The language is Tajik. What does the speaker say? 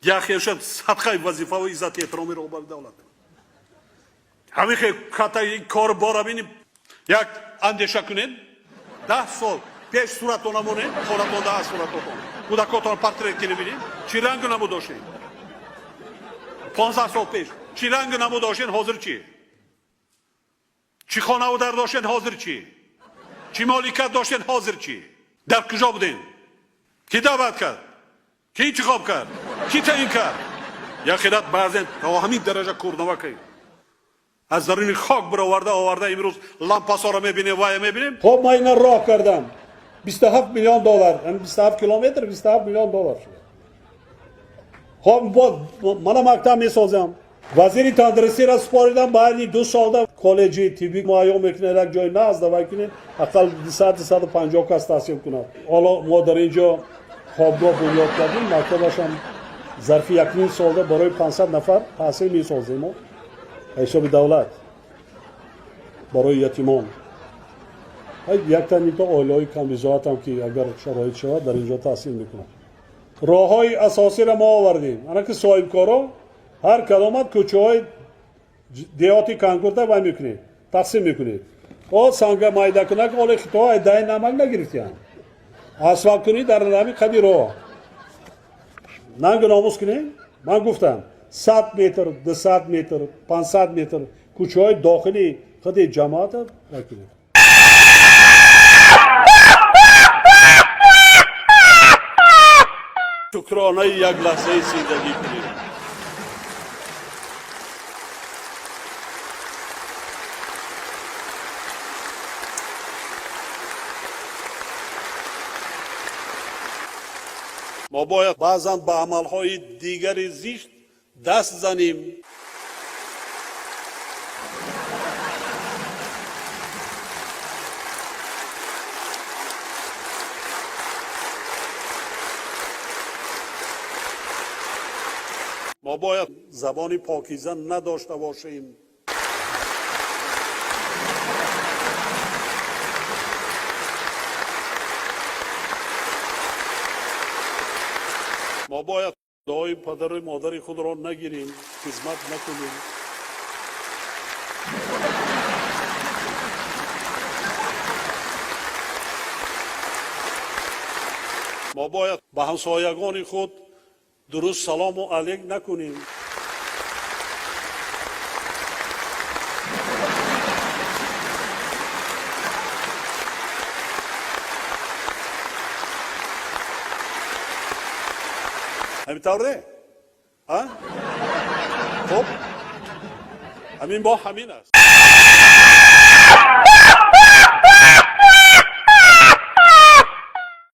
Яхешад садқаи вазифаву иззати эҳтироми роҳбари давлат. Ҳамин хел катаи кор бора бинем, як андеша кунед, 10 сол пеш суратона монед, хонатон даҳ суратотон, кӯдакотон портрет кини бинед, чӣ рангу намуд доштем? 15 сол пеш чӣ рангу намуд доштем, ҳозир чӣ? Чӣ хонаву дар доштем, ҳозир чӣ? Чӣ моликат доштем, ҳозир чӣ? Дар куҷо будем? Кӣ даъват кард? Кӣ интихоб кард? Кӣ таъин кард? Яхират баъзен то ҳамин дараҷа курнава кардем. Аз даруни хок бароварда оварда имрӯз лампасоро мебинем, вая мебинем. Хоб, ман ина роҳ кардам. 27 миллион доллар, 27 километр 27 миллион доллар шуд. Хоб, мана мактаб месозам. Вазири тандурустиро супоридам, баъди 2 солда коллеҷи тиббӣ муайён мекунад, як ҷои нағз давай кунед, ақал 200-250 кас таҳсил кунад. Ҳоло мо дар ин ҷо хобгоҳ бунёд кардем, мактабашам зарфи 1,5 солда барои 500 нафар таҳсил месозем мо ҳисоби давлат барои ятимон. Яктанито оилаҳои камбизоатам ки агар шароит шавад дар ин ҷо таҳсил мекунанд. Роҳҳои асосиро мо овардем. Ана ки соҳибкоро ҳар кадомат кӯчаҳои деҳоти Кангурда вай мекунед, тақсим мекунед. О санга майдакунак оли хитоҳо даи намак нагирифтиянд. Асфалткунӣ дар ҳамин қади роҳ. Нангу номус кунем? Ман гуфтам 100 метр, 200 метр, 500 метр кӯчаҳои дохили худи ҷамоата вай кунед. Шукронаи як лаҳзаи зиндагӣ кунем. Мо бояд баъзан ба амалҳои дигари зишт даст занем. Мо бояд забони покиза надошта бошем. Мо бояд дуои падару модари худро нагирем, хизмат накунем. Мо бояд ба ҳамсоягони худ дуруст салому алейк накунем. Ҳамин тавр не? Хуб, ҳамин бо ҳамин аст.